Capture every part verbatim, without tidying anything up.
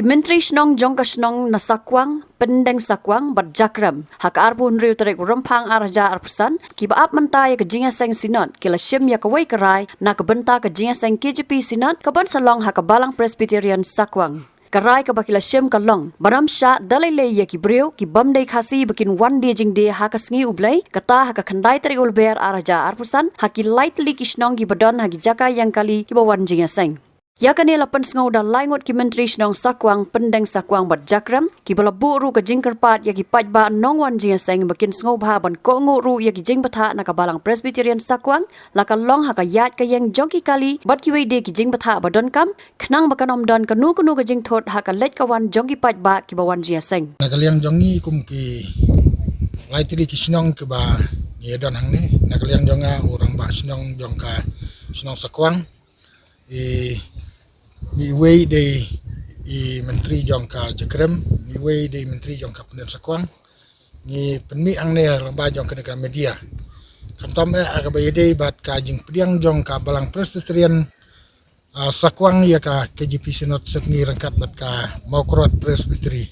Myntri Shnong jong ka shnong na Sakwang, Pyndeng Sakwang bad Jakrem, ha ka arphew hynriew tarik u Rymphang ar hajar arphew san, kiba ap mynta ïa ka jingïaseng Synod, ki la shim ïa kawei ka rai na ka bynta ka jingïaseng K J P Synod kaban sa long ha ka Balang Presbyterian Sakwang. Ka rai kaba ki la shim ka long ban ym shah da lei lei ïa ki briew ki bym dei Khasi ba kin wan die jingdie ha ka sngi U Blei, kata ha ka khyndai tarik u Lber ar hajar arphew san, ha ki lai tylli ki shnong kiba don ha ki jaka ïeng kali kiba wan jingïaseng. Ïa kane la pynsngew da lai ngut ki Myntri Shnong Sakwang, Pyndeng Sakwang bad Jakrem, kiba la buh ruh ka jingkyrpad ïa ki paidbah nongwan jingïaseng ba kin sngewbha ban kohnguh ruh ïa ki jingbthah na ka Balang Presbyterian Sakwang, la ka long ha ka ïaid ka ïeng jong ki kali bad kiwei de ki jingbthah ba donkam, khnang ba kan ym don kano kano ka jingthut ha ka leit ka wan jong ki paidbah kiba wan jingïaseng. Na ka liang jong ngi kum ki lai tylli ki shnong kiba ngi don hangne, na ka liang jong nga u Rangbah Shnong jong ka shnong Sakwang, i, iwei i dei i Myntri jong ka Jakrem, iwei i dei i Myntri jong ka Pyndeng Sakwang. Ngi pynmih hangne lyngba jong kane ka media. Khamtam eh ha kaba ïadei bad ka jingpdiang jong ka Balang Presbyterian, ah, Sakwang ïa ka K J P Synod sepngi ryngkat bad ka Mawkyrwat Presbytery,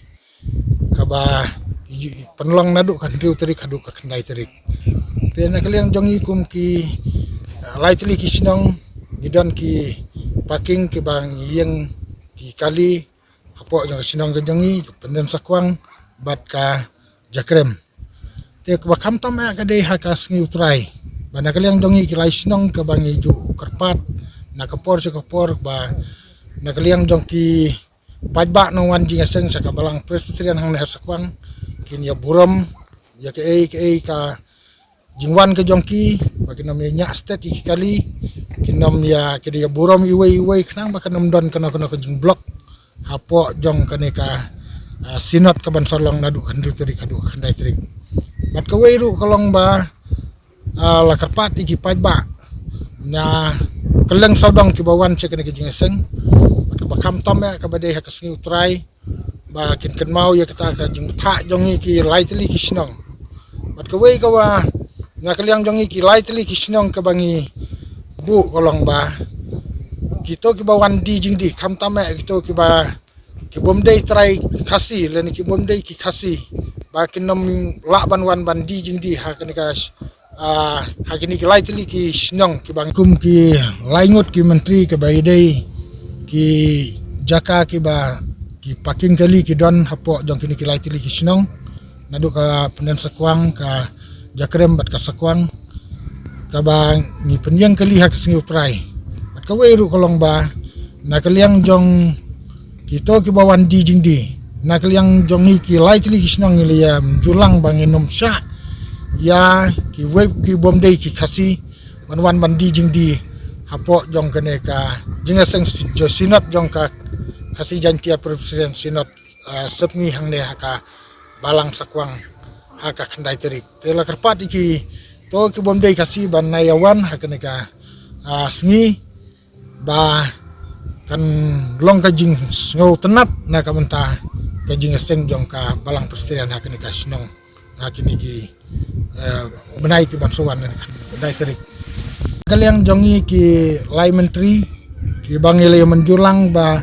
kaba i ju-, i pynlong naduh ka hynriew tarik haduh ka khyndai tarik. Te na ka liang jong ngi kum ki, ah, lai tylli ki shnong, ngi don ki parking kiba ngi ïeng ki kali hapoh jong ka shnong ka jong ngi, Pyndeng Sakwang bad ka Jakrem. Te kaba khamtam eh ka dei ha ka sngi U Trai, ba na ka liang jong ngi ki lai shnong kaba ngi ju kyrpad na ka por sha ka por, ba na ka liang jong ki paidbah nongwan jingïaseng sha ka Balang Presbyterian hangne ha Sakwang kin ïa burom ïa kaei kaei ka jingwan ka jong ki, ba kin ym ïa ñiah stet ïa ki kali, kin ym ïa, ki dei ïa burom iwei iwei khnang ba kan ym don kano kano ka jingblok hapoh jong kane ka, ah, Synod kaban sa long naduh ka hynriew tarik haduh ka khyndai tarik. Bad kawei ruh ka long ba, ah, la kyrpad ïa ki paidbah na kylleng sawdong kiba wan sha kane ka jingïaseng, bad kaba khamtam eh kaba dei ha ka sngi U Trai, ba kin kynmaw ïa kata ka jingbthah jong ngi ki lai tylli ki shnong. Bad kawei kaba na ka liang jong ngi ki lai tylli ki shnong kaba ngi buh ka long ba kito kiba wan die jingdie, khamtam eh kito kiba ki bym dei trai Khasi lane ki bym dei ki Khasi, ba kin ym lah ban wan ban die jingdie ha kane ka, ah, ha kine ki lai tylli ki shnong kiba ngi kum ki lai ngut ki Myntri, kiba ïadei ki jaka kiba ki parking kali ki don hapoh jong kine ki lai tylli ki shnong, naduh ka Pyndeng Sakwang, ka Jakrem bad ka Sakwang, kaba ngi pynïeng kali ha ka sngi U Trai. Bad kawei ruh ka long ba na ka liang jong kito kiba wan die jingdie, na ka liang jong ngi ki lai tylli ki shnong ngi la ïa mynjur lang ba ngin ym shah ïa kiwei ki bym dei ki Khasi ban wan ban die jingdie hapoh jong kane ka jingïaseng Synod jong ka Khasi Jaintia Presbyterian Synod, ah, sepngi hangne ha ka Balang Sakwang ha ka khyndai tarik. Te la kyrpad ïa kito ki bym dei Khasi ban ïa wan ha kane ka, ah, sngi, ba kan long ka jingsngewtynnat na ka bynta ka jingïaseng jong ka Balang Presbyterian ha kane ka shnong ha kine ki, eh, bnai kiban sa wan, eh, khyndai tarik. Ka liang jong ngi ki lai Myntri kiba ngi la ïa mynjur lang ba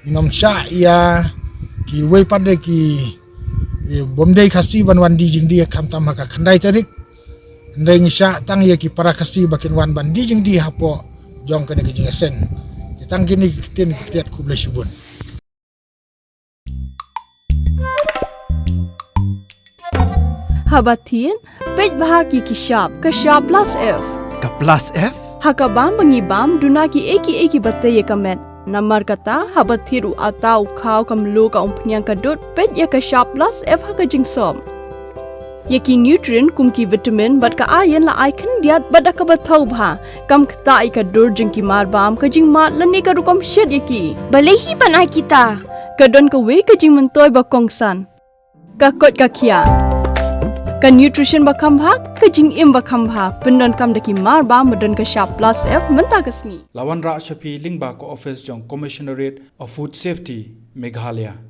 ngin ym shah ïa kiwei pat de ki, eh, bym dei Khasi ban wan die jingdie khamtam ha ka khyndai tarik. Hynrei ngi shah tang ïa ki para Khasi ba kin wan ban die jingdie hapoh jong kane ka jingïaseng. Te tang kine ki ktien ki kjat, khublei shibun. Haba thied, peit bha ki ki shap, ka shap plus F. Ka plus F? Ha ka bam ba ngi bam, duna kiei kiei kiba tei ïa ka met. Namar kata, haba thied u atta, u khaw, ka mluh, ka umphniang, ka dud, peit ïa ka shap plus F ha ka jingsop. Ïa ki nutrient kum ki vitamin bad ka iron la ai khyndiat bad da kaba thaw bha. Kam ktah ïa ka dur jong ki marbam, ka jingmad lane ka rukom shet ïa ki. Balei hi ban ai kita? Ka don kawei ka jingmyntoi ba kongsan. Ka koit ka khiah. Ka nutrition ba kham bha, ka jingim ba kham bha. Pyndonkam da ki marbam ba don ka shap plus F mynta ka sngi. La wanrah sha phi lyngba ka office jong Commissionerate of Food Safety, Meghalaya.